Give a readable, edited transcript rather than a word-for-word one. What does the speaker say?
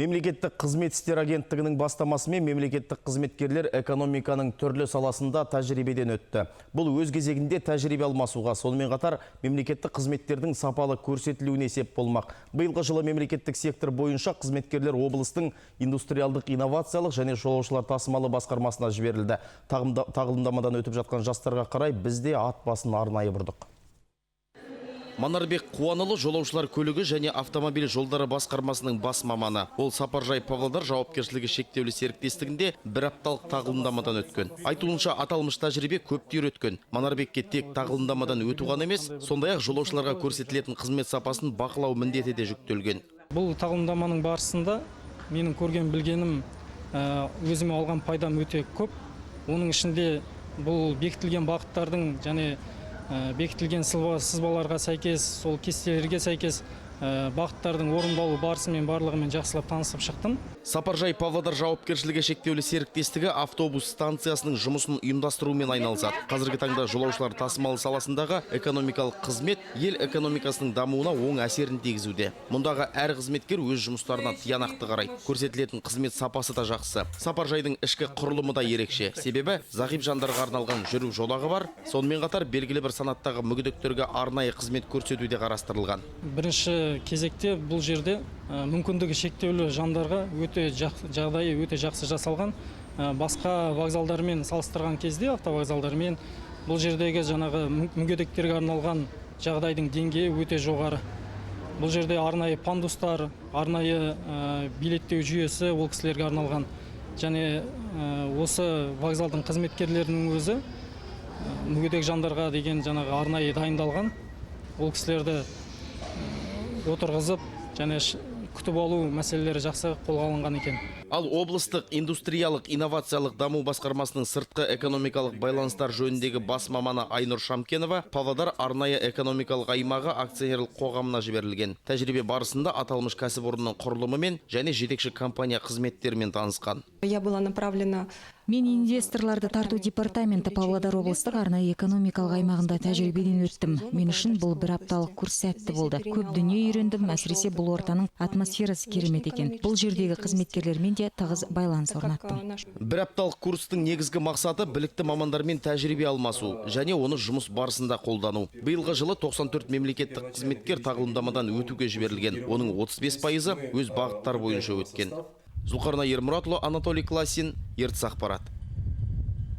Мемлекеттік қызмет істері агенттігінің бастамасымен мемлекеттік қызметкерлер экономиканың түрлі саласында тәжірибеден өтті. Бұл өз кезегінде тәжірибе алмасуға, сонымен қатар мемлекеттік қызметтердің сапалы көрсетілуіне сеп болмақ. Биылғы жылы мемлекеттік сектор бойынша қызметкерлер облыстың индустриалдық, инновациялық және жолаушылар тасымалы басқармасына жіберілді. Тағылымдамадан өтіп жатқан жастарға қарай біз де ат басын арнайы бұрдық. Манарбек Қуанұлы — жолаушылар көлігі және автомобиль жолдары басқармасының бас маманы. Ол «Сапаржай Павлодар» жауапкершілігі шектеулі серіктестігінде бір апталық тағылымдамадан өткен. Айтуынша, аталмыш тәжірибе көпті үйреткен. Манарбекке тек тағылымдамадан өту ғана емес, сондай-ақ жолаушыларға көрсетілетін қызмет сапасын бақылау міндеті де жүктелген. Бұл тағылымдаманың барысында менің көрген білгенім, өзіме алған пайдам өте көп. Оның ішінде бұл бекітілген бағыттардың және бекітілген сызбаларға сәйкес, сол кестелерге сәйкес бағыттардың орындалу барысымен, барлығымен жақсылап танысып шықтым. «Сапаржай Павлодар» жауапкершілігі шектеулі серіктестігі автобус станциясының жұмысын ұйымдастырумен айналысады. Қазіргі таңда жолаушылар тасымалы саласындағы экономикалық қызмет ел экономикасының дамуына оң әсерін тигізуде. Мұндағы әр қызметкер өз жұмыстарына тиянақты қарайды. Көрсетілетін қызмет сапасы да жақсы. Сапаржайдың ішкі құрылымы да ерекше. Себебі зағип жандарға арналған жүру жолағы бар. Сонымен қатар белгілі бір санаттағы мүгедектерге арнайы қызмет көрсету де қарастырылған. Бірінші кезекте бұл жерде мүмкіндігі шектеулі жандарға өте жағдайы өте жақсы жасалған. Басқа вокзалдармен салыстырған кезде, автовокзалдармен, бұл жердегі жаңағы мүгедектерге арналған жағдайдың деңгейі өте жоғары. Бұл жерде арнайы пандустар, арнайы билеттеу жүйесі ол кісілерге арналған және осы вокзалдың қызметкерлерінің өзі мүгедек жандарға деген жаңағы арнайы дайындалған. Ол кісілерді отырғызып және күтіп алу мәселелері жақсы қолға алынған екен. Ал облыстық индустриялық инновациялық даму басқармасының сыртқы экономикалық байланыстар жөніндегі бас маманы Айнұр Шамкенова «Павлодар арнайы экономикалық аймағы» акционерлік қоғамына жіберілген. Тәжірибе барысында аталмыш кәсіпорынның құрылымымен және жетекші компания қызметтерімен танысқан. Я была направлена Мен инвесторларды тарту департаменті Павлодар облыстық арнайы экономикалық аймағында тәжірибеден өттім. Мен үшін бұл бір апталық курс сәтті болды. Көп дүние үйрендім, әсіресе бұл ортаның атмосферасы керемет екен. Бұл жердегі қызметкерлермен де тығыз байланыс так как орнаттым. Наш Бір апталық курстың негізгі мақсаты — білікті мамандармен тәжірибе алмасу және оны жұмыс барысында қолдану. Биылғы жылы 94 мемлекеттік қызметкер тағылымдамадан өтуге жіберілген. Оның 35%-ы өз бағыттары бойынша өткен. Зұлқарнай Ермұратұлы, Анатолий Класин, Ертіс ақпарат.